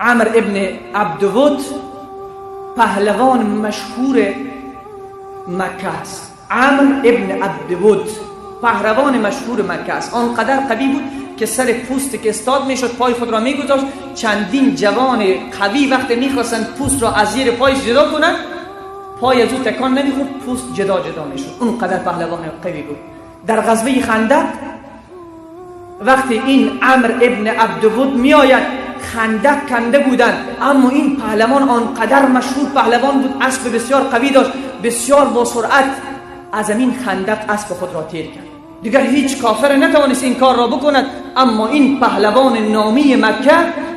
عمرو ابن عبدود پهلوان مشهور مکه است. عمرو ابن عبدود پهلوان مشهور مکه است. آنقدر قوی بود که سر پوست که استاد میشد پای خود را میگذاشت، چندین جوان قوی وقتی میخواستند پوست را از زیر پایش جدا کنند، پای از او تکان نمیخورد، پوست جدا جدا میشد. اونقدر پهلوان قوی بود. در غزوه خندق وقتی این عمرو ابن عبدود میآید، خندق کنده بودند، اما این پهلوان آنقدر مشهور پهلوان بود، اسب بسیار قوی داشت، بسیار با سرعت از این خندق اسب خود را تیر کرد. دیگر هیچ کافر نتوانست این کار را بکند، اما این پهلوان نامی مکه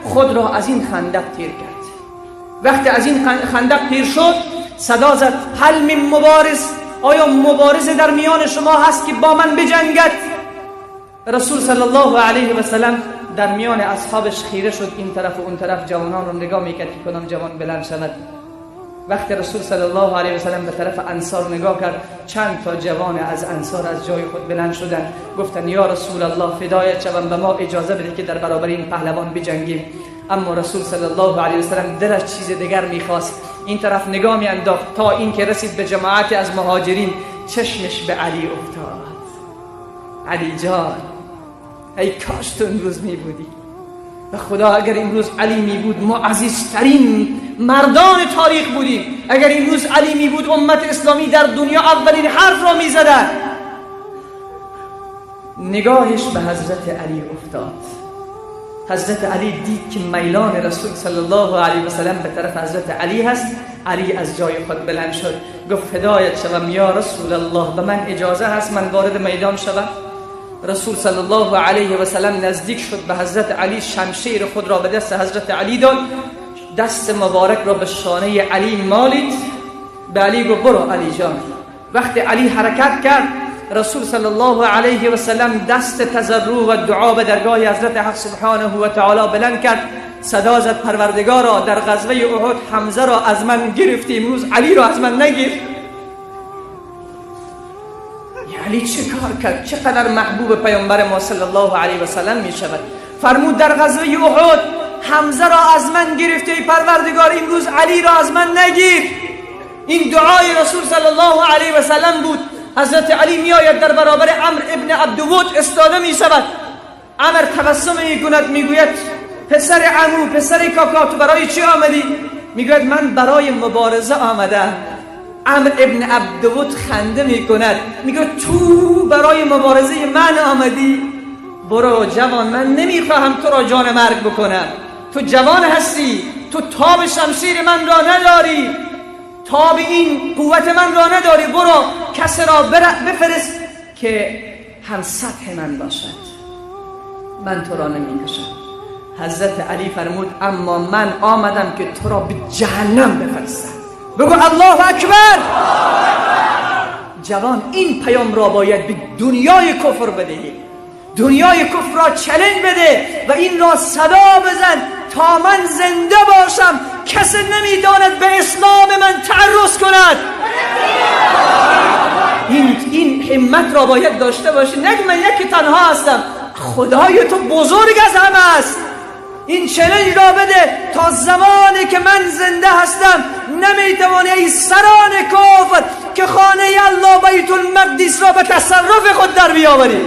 خود را از این خندق تیر کرد. وقتی از این خندق تیر شد، صدا زد: هل من مبارز، آیا مبارز در میان شما هست که با من بجنگد؟ رسول صلی الله علیه و سلم در میان اصحابش خیره شد، این طرف و اون طرف جوانان رو نگاه میکرد که کدام جوان بلند شود. وقتی رسول صلی الله علیه و سلم به طرف انصار نگاه کرد، چند تا جوان از انصار از جای خود بلند شدند، گفتند: یا رسول الله، فدایت شوم، به ما اجازه بده که در برابر این پهلوان بجنگیم. اما رسول صلی الله علیه و سلم دلش چیز دیگر میخواست. این طرف نگاه میانداخت تا اینکه رسید به جماعت از مهاجرین، چشمش به علی افتاد. علی جان، ای کاش تو امروز می بودی. و خدا اگر امروز علی می بود، ما عزیزترین مردان تاریخ بودیم. اگر امروز علی می بود، امت اسلامی در دنیا اولین حرف را می زدن. نگاهش به حضرت علی افتاد. حضرت علی دید که میلان رسول صلی الله علیه و سلم به طرف حضرت علی هست. علی از جای خود بلند شد، گفت: فدایت شوم یا رسول الله، به من اجازه هست من وارد میدان شوم؟ رسول صلی الله علیه و سلم نزدیک شد به حضرت علی، شمشیر خود را به دست حضرت علی داد، دست مبارک را به شانه علی مالید، به علی گفت: برو علی جان. وقتی علی حرکت کرد، رسول صلی الله علیه و سلم دست تضرع و دعا به درگاه حضرت حق سبحانه و تعالی بلند کرد، صدا زد: پروردگارا، در غزوه احد حمزه را از من گرفتی، امروز علی را از من نگیر. علی چه کار کرد؟ چقدر محبوب پیامبر ما صلی الله علیه و سلم می شود. فرمود: در غزوه احد حمزه را از من گرفتی ای پروردگار، امروز علی را از من نگیر. این دعای رسول صلی الله علیه و سلم بود. حضرت علی می آید، در برابر عمرو ابن عبدود استاده می شود. عمرو تبسم می کند، می گوید: پسر عمو، پسر کاکا، تو برای چی آمدی؟ میگوید: من برای مبارزه آمدم. عمرو ابن عبدود خنده می کند، میگه: تو برای مبارزه من آمدی؟ برو جوان، من نمیخواهم تو را جان مرگ بکنم. تو جوان هستی، تو تاب شمشیر من را نداری، تاب این قوت من را نداری. برو کس را بفرست که هم سطح من باشد، من تو را نمیکشم. حضرت علی فرمود: اما من آمدم که تو را به جهنم بفرستم. بگو الله اکبر. جوان، این پیام را باید به دنیای کفر بدهی. دنیای کفر را challenge بده و این را صدا بزن: تا من زنده باشم کسی نمیداند به اسلام من تعرض کند. این همت را باید داشته باشی. نگی من یکی تنها هستم، خدای تو بزرگ از همه است. این challenge را بده: تا زمانی که من زنده هستم نمیتوانی ای سران کفر که خانه الله بیت المقدس را به تصرف خود در بیاوری.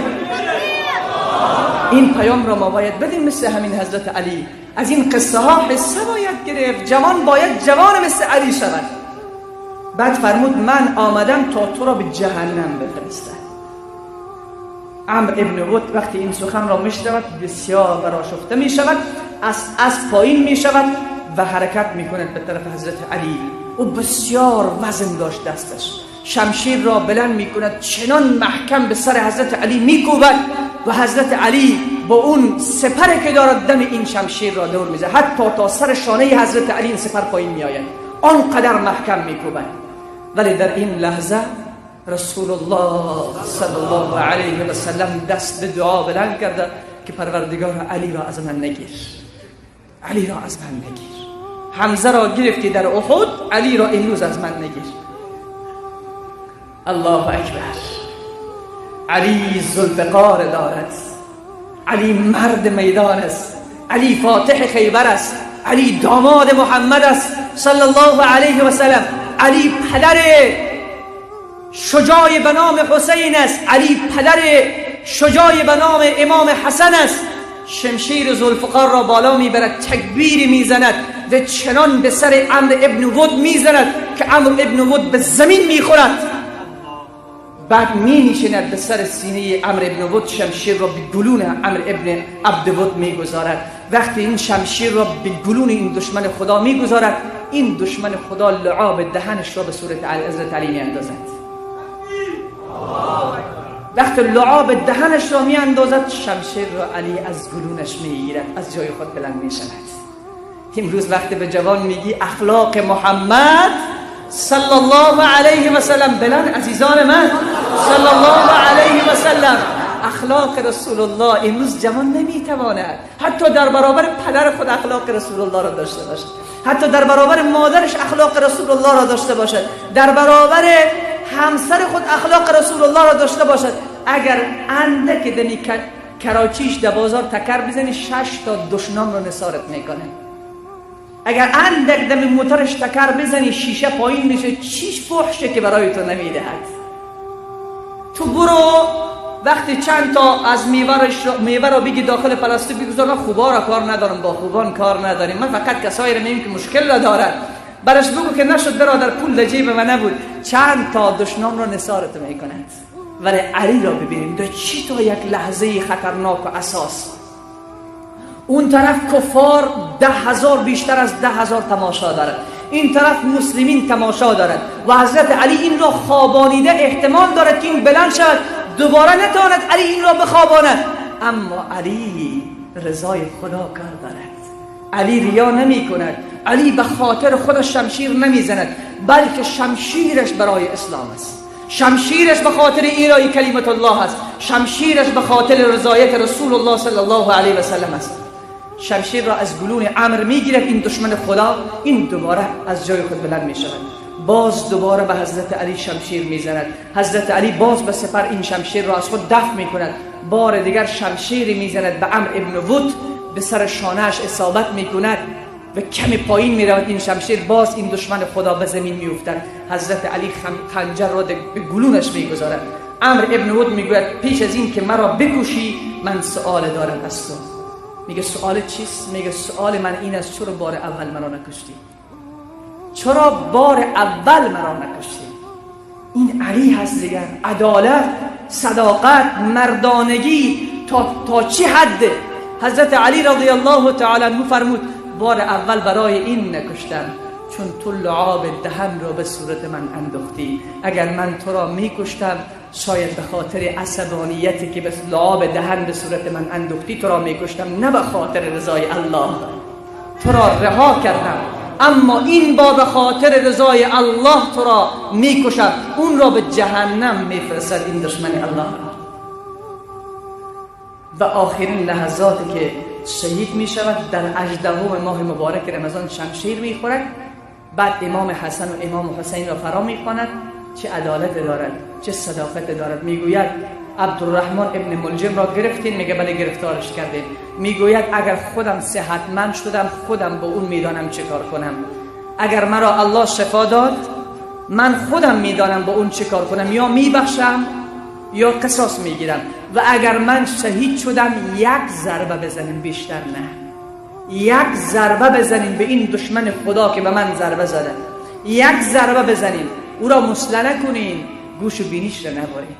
این پیام را ما باید بدیم مثل همین حضرت علی. از این قصه ها حصه باید گرفت. جوان باید جوان مثل علی شود. بعد فرمود: من آمدم تا تو را به جهنم بفرستم. عمرو ابن ود وقتی این سخن را میشنود، بسیار برآشفته می شود، از پایین می شود و حرکت می کند به طرف حضرت علی. او بسیار وزن داشت دستش، شمشیر را بلند می کند، چنان محکم به سر حضرت علی می کوبد و حضرت علی با اون سپر که دارد دم این شمشیر را دور میزد، حتی تا سر شانه حضرت علی این سپر پایین می آید، آنقدر محکم می کوبد. ولی در این لحظه رسول الله صلی الله علیه و سلم دست به دعا بلند کرده که پروردگار، علی را از من نگیر، علی را از من نگیر. حمزه را گرفتی در احد، علی را امروز از من نگیر. الله اکبر. علی ذوالفقار دارد، علی مرد میدان است، علی فاتح خیبر است، علی داماد محمد است صلی الله علیه و سلم. علی پدر شجاع به نام حسین است. علی پدر شجاع به نام امام حسن است. شمشیر ذوالفقار را بالا میبرد، تکبیر میزند و چنان به سر عمرو ابن ود میزند که عمرو ابن ود به زمین میخورد. بعد می نشیند به سر سینه عمرو ابن ود، شمشیر را به گلون عمرو ابن عبد ود میگذارد. وقتی این شمشیر را به گلون این دشمن خدا میگذارد، این دشمن خدا لعاب دهنش را به صورت حضرت علی میاندازد. وقتی لعاب دهنش را میاندازد، شمشیر را علی از گلونش میگیرد، از جای خود بلند میشود. امروز وقتی به جوان میگی اخلاق محمد صلی الله علیه و سلم، بلند عزیزان من، صلی الله علیه و سلم، اخلاق رسول الله، امروز جوان نمیتواند حتی در برابر پدر خود اخلاق رسول الله را داشته باشد، حتی در برابر مادرش اخلاق رسول الله را داشته باشد، در برابر همسر خود اخلاق رسول الله را داشته باشد. اگر اندک دمی کراچیش در بازار تکر بزنی، 6 تا دشنام را نثارت میکنه. اگر اندک دم موترش تکر بزنی، شیشه پایین میشه، چیش فحشه که برای تو نمیدهد. تو برو وقتی چند تا از میوه را بگی داخل پلاستیک بگذار، من خوبا را کار ندارم، با خوبان کار نداریم، من فقط کسایی را میگم که مشکل را دارد. برش بگو که نشد برادر، پول در جیب من نبود. چند تا دشنام را نثارت میکند. ولی علی را ببینیم در چی تا یک لحظه خطرناک و اساس. اون طرف کفار 10,000، بیشتر از 10,000 تماشا دارد، این طرف مسلمین تماشا دارد و حضرت علی این را خوابانیده. احتمال دارد که این بلند شود دوباره نتواند علی این را بخواباند، اما علی رضای خدا کار دارد. علی ریا نمی کند، علی به خاطر خودش شمشیر نمی زند، بلکه شمشیرش برای اسلام است، شمشیرش به خاطر ایرای کلمت الله است، شمشیرش به خاطر رضایت رسول الله صلی الله علیه و سلم است. شمشیر را از گلون عمرو میگیرد، این دشمن خدا، این دوباره از جای خود بلند می شود، باز دوباره به حضرت علی شمشیر میزند. حضرت علی باز به سپر این شمشیر را از خود دفع می کند، بار دیگر شمشیر میزند به عمرو ابن ود، به سر شانهش اصابت می کند و کمی پایین می رود این شمشیر، باز این دشمن خدا به زمین می افتد. حضرت علی خنجر را به گلونش می گذارد. عمرو ابن ود می گوید پیش از این که مرا بکشی من سؤال دارم از تو. میگه سؤال چیست؟ میگه سؤال من این است، چرا بار اول مرا نکشتی؟ چرا بار اول مرا نکشتی؟ این علی هست دیگر. عدالت، صداقت، مردانگی تا چه حده؟ حضرت علی رضی الله تعالی عنه فرمود بار اول برای این نکشتم چون تو لعاب دهن را به صورت من انداختی. اگر من تو را میکشتم شاید به خاطر عصبانیتی که به لعاب دهن به صورت من انداختی تو را میکشتم، نه به خاطر رضای الله. تو را رها کردم، اما این با به خاطر رضای الله تو را میکشم. اون را به جهنم میفرستد، این دشمن الله. و آخرین لحظاتی که شهید می شود در 18 ماه مبارک رمضان شمشیر می خورد. بعد امام حسن و امام حسین را فرا می خواند. چه عدالت دارد، چه صداقت دارد. میگوید عبدالرحمن ابن ملجم را گرفتین؟ میگه بله گرفتارش کردیم. میگوید اگر خودم صحتمند شدم خودم با اون میدانم چه کار کنم. اگر مرا الله شفا داد من خودم میدانم با اون چه کار کنم، یا میبخشم یا قصاص میگیرم. و اگر من شهید شدم یک ضربه بزنیم، بیشتر نه، یک ضربه بزنیم به این دشمن خدا که به من ضربه زده، یک ضربه بزنیم، او را مسله نکنیم، گوش و بینیش را نبریم.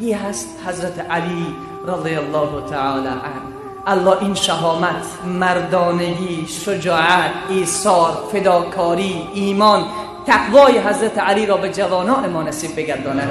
یه هست حضرت علی رضی الله تعالی عنه. الله این شهامت، مردانگی، شجاعت، ایثار، فداکاری، ایمان، تقوای حضرت علی را به جوانان ما نصیب بگرداند.